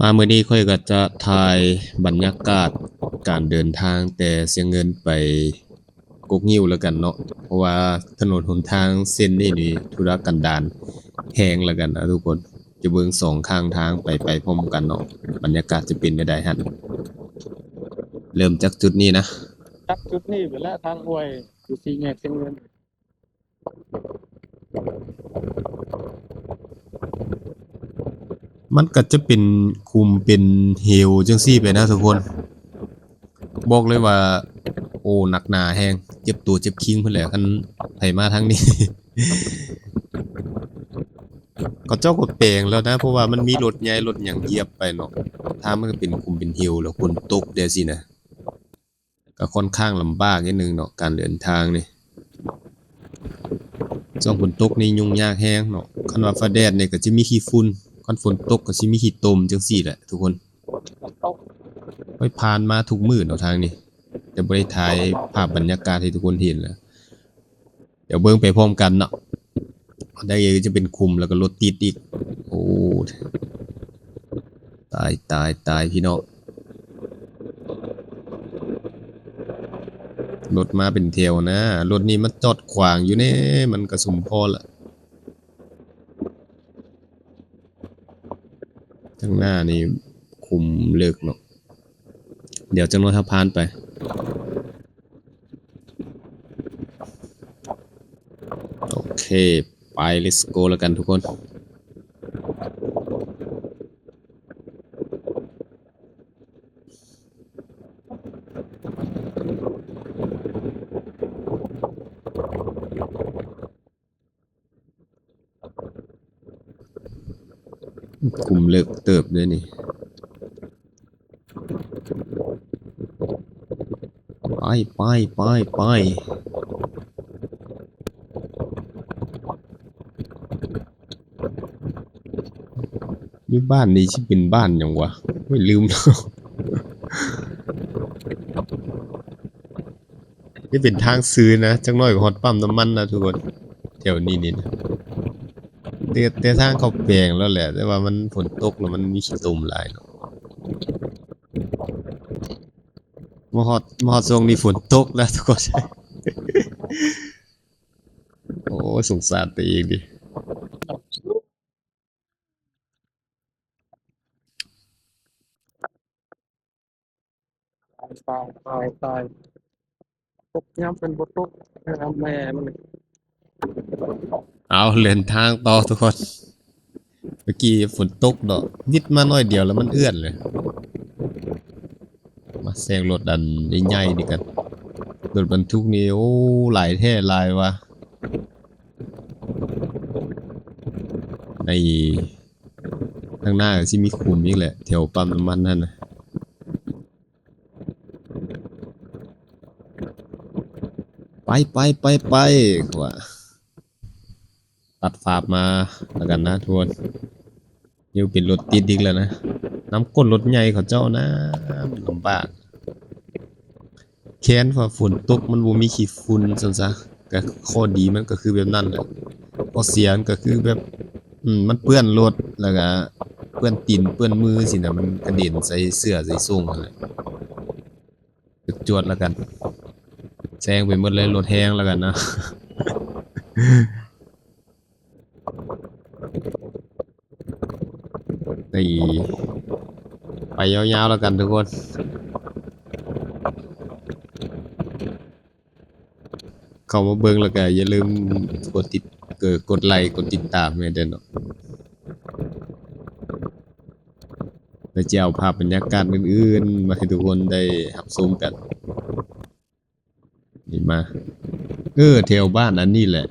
ມາມື້ນີ້ຂ້ອຍກໍຈະຖ່າຍບັນຍາກາດການເດີນທາງແຕ່ຊຽງເງິນໄປກົກງິ້ວແລ້ວກັນເນາະ, ເພາະວ່າຖະໜົນຫົນທາງເສັ້ນນີ້ນີ້ທຸລະກັນດານແຮງແລ້ວກັນນະທຸກຄົນ. ຈະເບິ່ງສອງຂ້າງທາງໄປ ໄປພ້ອມກັນເນາະ, ບັນຍາກາດຈະເປັນແນວໃດຫັ້ນ. ເລີ່ມຈາກຈຸດນີ້ນະ, ຈາກຈຸດນີ້ໄປແລ້ວທາງຫ້ວຍຢູ່ສີ່ແຍກຊຽງເງິນ. ມັນກໍຈະເປັນຂຸມເປັນເຫວຈັ່ງຊີ້ໄປນະທຸກຄົນ. ບອກເລີຍວ່າ ໂອ້ ໜັກໜາແຮງ, ເຈັບຕົວເຈັບຄີງພຸ້ນແຫຼະ ຄັນໃຜມາທາງນີ້. ເຂົາເຈົ້າກໍແປງແລ້ວນະ, ເພາະວ່າມັນມີລົດໃຫຍ່ລົດຫຍັງຢຽບໄປເນາະ. ທາງມັນກໍເປັນຂຸມເປັນເຫວ ແລ້ວຝົນຕົກແດ່ຊີ້ນະ. ກໍຂ້ອນຂ້າງລຳບາກນິດໜຶ່ງເນາະ ການເດີນທາງນີ້. ຊ່ວງຝົນຕົກນີ້ຫຍຸ້ງຍາກແຮງເນາະ, ຄັນວ່າຟ້າແດດນີ້ກໍຊິມີຂີ້ຝຸ່ນ, ຄັນຝົນຕົກກໍຊິມີຂີ້ຕົມຈັ່ງຊີ້ແຫຼະທຸກຄົນ. ຂ້ອຍຜ່ານມາທຸກມື້ເນາະທາງນີ້, ແຕ່ບໍ່ໄດ້ຖ່າຍພາບບັນຍາກາດໃຫ້ທຸກຄົນເຫັນນະ. ດຽວເບິ່ງໄປພ້ອມກັນເນາະ. ໄດ້ຈະເປັນຂຸມ ແລ້ວກໍລົດຕິດອີກ. ໂອ້ ຕາຍ ຕາຍ ຕາຍ ພີ່ນ້ອງ. ລົດມາເປັນແຖວນະ, ລົດນີ້ມັນຈອດຂວາງຢູ່ແນ່, ມັນກໍສົມພໍລະ. ທາງໜ້ານີ້ຂຸມເລິກເນາະ, ດຽວຈັກໜ້ອຍເຮົາຜ່ານໄປ. ໂອເຄ ໄປ let's go ແລ້ວກັນທຸກຄົນ. ຂຸມເລິກເຕີບເດ້ນີ້. ໄປ ໄປ ໄປ ໄປ. ຢູ່ບ້ານນີ້ຊິເປັນບ້ານຫຍັງວະ? ໂອ້ຍ ລືມແລ້ວ. ນີ້ເປັນທາງຊື່ນະ, ຈັກໜ້ອຍກໍຮອດປ້ຳນ້ຳມັນນະທຸກຄົນ. ແຖວນີ້ນີ້ນະ ແຕ່ ແຕ່ທາງເຂົາແປງແລ້ວແຫຼະ, ແຕ່ວ່າມັນຝົນຕົກແລ້ວມັນມີຂີ້ຕົມຫຼາຍເນາະ. ມາຮອດ ມາຮອດຊ່ວງນີ້ຝົນຕົກແລ້ວທຸກຄົນ. ໂອ້ ສົງສານຕົວເອງເດ. ຕາຍ ຕາຍ ຕາຍ ຕາຍ. ຕົກຍາມເພິ່ນບໍ່ຕົກ ຍາມແມ່ມັນ. ເອົາ ເດີນທາງຕໍ່ທຸກຄົນ. ເມື່ອກີ້ຝົນຕົກເນາະ, ວິດມາໜ້ອຍດຽວແລ້ວມັນເອື້ອນເລີຍ. ມາແຊງລົດອັນໃຫຍ່ໆນີ້ກັນ. ລົດບັນທຸກນີ້ ໂອ້ ຫຼາຍແທ້ຫຼາຍວ່າ. ໃນທາງໜ້າກໍຊິມີຂຸມອີກແຫຼະ ແຖວປ້ຳນ້ຳມັນຫັ້ນນະ. ໄປ ໄປ ໄປ ໄປ ວ່າ ຕັດພາບມາແລ້ວກັນນະທຸກຄົນ. ນີ້ເປັນລົດຕິດອີກແລ້ວນະ, ນຳກົ້ນລົດໃຫຍ່ເຂົາເຈົ້ານະ ລຳບາກ. ແຄ້ນວ່າຝົນຕົກມັນບໍ່ມີຂີ້ຝຸ່ນຊັ້ນຊະ, ກໍຂໍ້ດີມັນກໍຄືແບບນັ້ນແຫຼະ. ຂໍ້ເສຍມັນກໍຄືແບບ ອືມ ມັນເປື້ອນລົດ ແລ້ວກໍເປື້ອນຕີນເປື້ອນມືຊີ້ນະ, ມັນກະເດັນໃສ່ເສື້ອໃສ່ໂສ້ງຫັ້ນແຫຼະ. ຈວດໆ ແລ້ວກັນ, ແຊງໄປໝົດເລີຍ, ລົດແຮງແລ້ວກັນເນາະ. ໄປ ໄປຍາວໆ ແລ້ວກັນທຸກຄົນ. ເຂົ້າມາເບິ່ງແລ້ວກໍຢ່າລືມກົດຕິດ ເອີ ກົດໄລ ກົດຕິດຕາມແດ່ເນາະ. ແລ້ວຈະເອົາພາບບັນຍາກາດອື່ນໆ ມາໃຫ້ທຸກຄົນໄດ້ຮັບຊົມກັນ. ນີ້ມາ ເອີ ແຖວບ້ານອັນນີ້ແຫຼະ,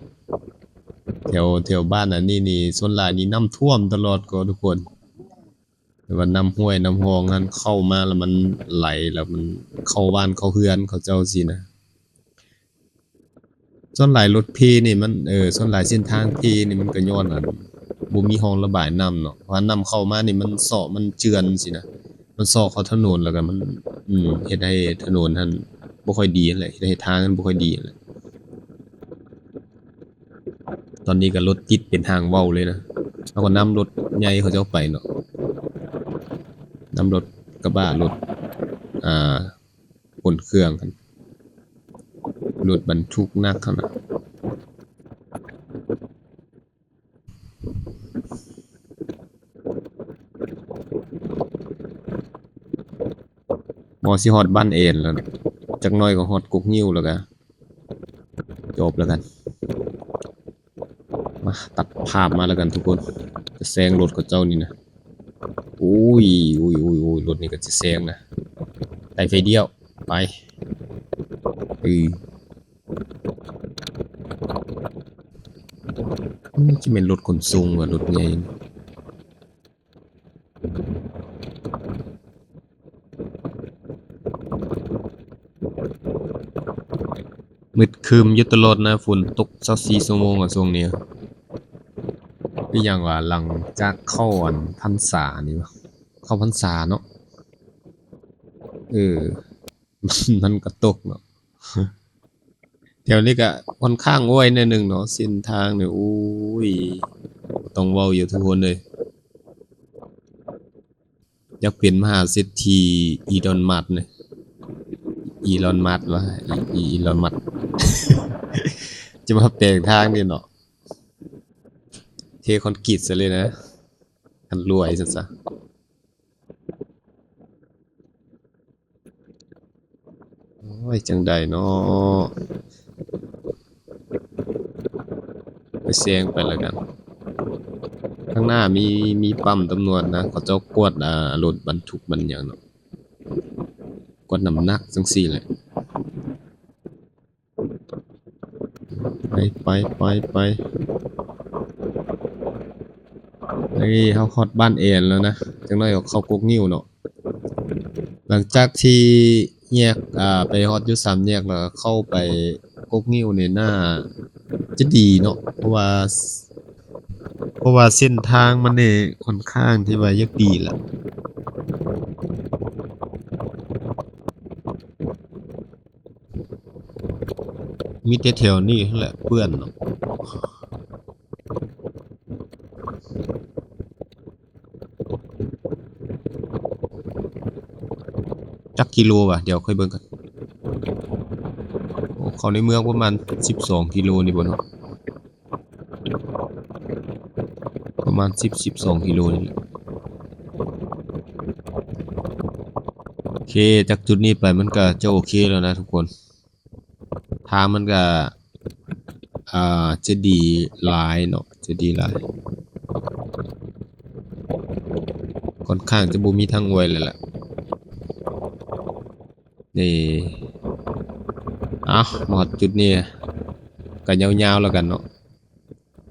ແຖວ ແຖວບ້ານອັນນີ້ນີ້ ສ່ວນຫຼາຍນີ້ນ້ຳຖ້ວມຕະຫຼອດກໍທຸກຄົນ, ແຕ່ວ່ານ້ຳຫ້ວຍນ້ຳຮ່ອງຫັ້ນເຂົ້າມາແລ້ວມັນໄຫຼ ແລ້ວມັນເຂົ້າບ້ານເຂົ້າເຮືອນເຂົາເຈົ້າຊີ້ນະ. ສ່ວນຫຼາຍລົດເພນີ້ມັນ ເອີ ສ່ວນຫຼາຍເສັ້ນທາງເພນີ້ມັນກໍຍ້ອນ ອັນ ບໍ່ມີຮ່ອງລະບາຍນ້ຳເນາະ, ເພາະວ່ານ້ຳເຂົ້າມານີ້ມັນເຊາະມັນເຈື່ອນຊີ້ນະ, ມັນເຊາະເຂົ້າຖະໜົນ ແລ້ວກໍມັນ ອືມ ເຮັດໃຫ້ຖະໜົນຫັ້ນບໍ່ຄ່ອຍດີຫັ້ນແຫຼະ, ເຮັດໃຫ້ທາງມັນບໍ່ຄ່ອຍດີຫັ້ນແຫຼະ. ຕອນນີ້ກໍລົດຕິດເປັນຫາງວ່າວເລີຍນະ, ເຮົາກໍນຳລົດໃຫຍ່ເຂົາເຈົ້າໄປເນາະ. ນຳລົດກະບະ ລົດ ອ່າ ຂົນເຄື່ອງຫັ້ນ ລົດບັນທຸກໜັກຫັ້ນນະ. ໝໍຊິຮອດບ້ານແອນແລ້ວ ຈັກໜ້ອຍກໍຮອດກົກງິ້ວແລ້ວກະ ຈົບແລ້ວກັນ. ມາ ຕັດພາບມາແລ້ວກັນທຸກຄົນ ຈະແຊງລົດເຂົາເຈົ້ານີ້ນະ. ໂອ້ຍ ໂອ້ຍ ໂອ້ຍ ໂອ້ຍ ລົດນີ້ກໍຈະແຊງນະ ໄດ້ໄຟດຽວ ໄປ. ອື ອື ຊິແມ່ນລົດຂົນສົ່ງຫວາ ລົດໃຫຍ່. ມືດຄຶມຢູ່ຕະຫຼອດນະ ຝົນຕົກຊາວສີ່ຊົ່ວໂມງອະ ຊ່ວງນີ້. ຄືຫຍັງຫວາ ຫຼັງຈາກເຂົ້າອັນພັນສານີ້ຫວາ ເຂົ້າພັນສາເນາະ ເອີ ມັນກໍຕົກເນາະ. ແຖວນີ້ກະຂ້ອນຂ້າງໂອ້ຍໜ້ອຍໜຶ່ງເນາະ ເສັ້ນທາງນີ້ ໂອ້ຍ ບໍ່ຕ້ອງເວົ້າຢູ່ທຸກຄົນເອີຍ. ຢາກເປັນມະຫາເສດຖີອີລອນມັດນີ້ ອີລອນມັດຫວາ ອີ ອີລອນມັດ ຈະມາແປງທາງນີ້ເນາະ ເທຄອນກຣີດໃສ່ເລີຍນະ ຄັນລວຍຊັ້ນຊະ. ໂອ້ຍ ຈັ່ງໃດເນາະ ໄປແຊງໄປລະກັນ. ຂ້າງໜ້າມີ ມີປ້ຳຕຳຫຼວດນະ ເຂົາເຈົ້າກວດ ອ່າ ລົດບັນທຸກບັນຫຍັງເນາະ ກວດນ້ຳໜັກຈັ່ງຊີ້ແຫຼະ. ໄປ ໄປ ໄປ ໄປ. ນີ້ເຮົາຮອດບ້ານແອນແລ້ວນະ ຈັກໜ້ອຍກໍເຂົ້າກົກງິ້ວເນາະ. ຫຼັງຈາກທີ່ແຍກ ອ່າ ໄປຮອດຢູ່ສາມແຍກແລ້ວ ເຂົ້າໄປກົກງິ້ວນີ້ໜ້າຈະດີເນາະ ເພາະວ່າ ເພາະວ່າເສັ້ນທາງມັນນີ້ຂ້ອນຂ້າງທີ່ວ່າຢາກດີລະ. ມີແຕ່ແຖວນີ້ຫັ້ນແຫຼະເປື້ອນເນາະ. ຈັກກິໂລຫວາ ດຽວຄ່ອຍເບິ່ງກ່ອນ. ໂອ້ ເຂົ້າໃນເມືອງປະມານສິບສອງກິໂລນີ້ບໍ່ເນາະ. ປະມານສິບ ສິບສອງກິໂລນີ້ແຫຼະ. ໂອເຄ ຈາກຈຸດນີ້ໄປມັນກະຈະໂອເຄແລ້ວນະທຸກຄົນ. ທາງມັນກະ ອ່າ ຈະດີຫຼາຍເນາະ ຈະດີຫຼາຍ. ຂ້ອນຂ້າງຈະບໍ່ມີທາງອວຍແລ້ວລະ. ນີ້ ເອົ້າ ມາຮອດຈຸດນີ້ກະຍາວໆແລ້ວກັນເນາະ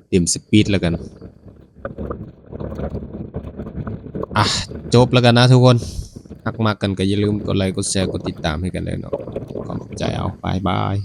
ເຕັມສະປີດແລ້ວກັນ. ອ່ະ ຈົບແລ້ວກັນນະທຸກຄົນ ຫາກມັກກັນກະຢ່າລືມກົດໄລ ກົດແຊ ກົດຕິດຕາມໃຫ້ກັນເດີເນາະ. ຂອບໃຈ ເອົາ ບາຍບາຍ.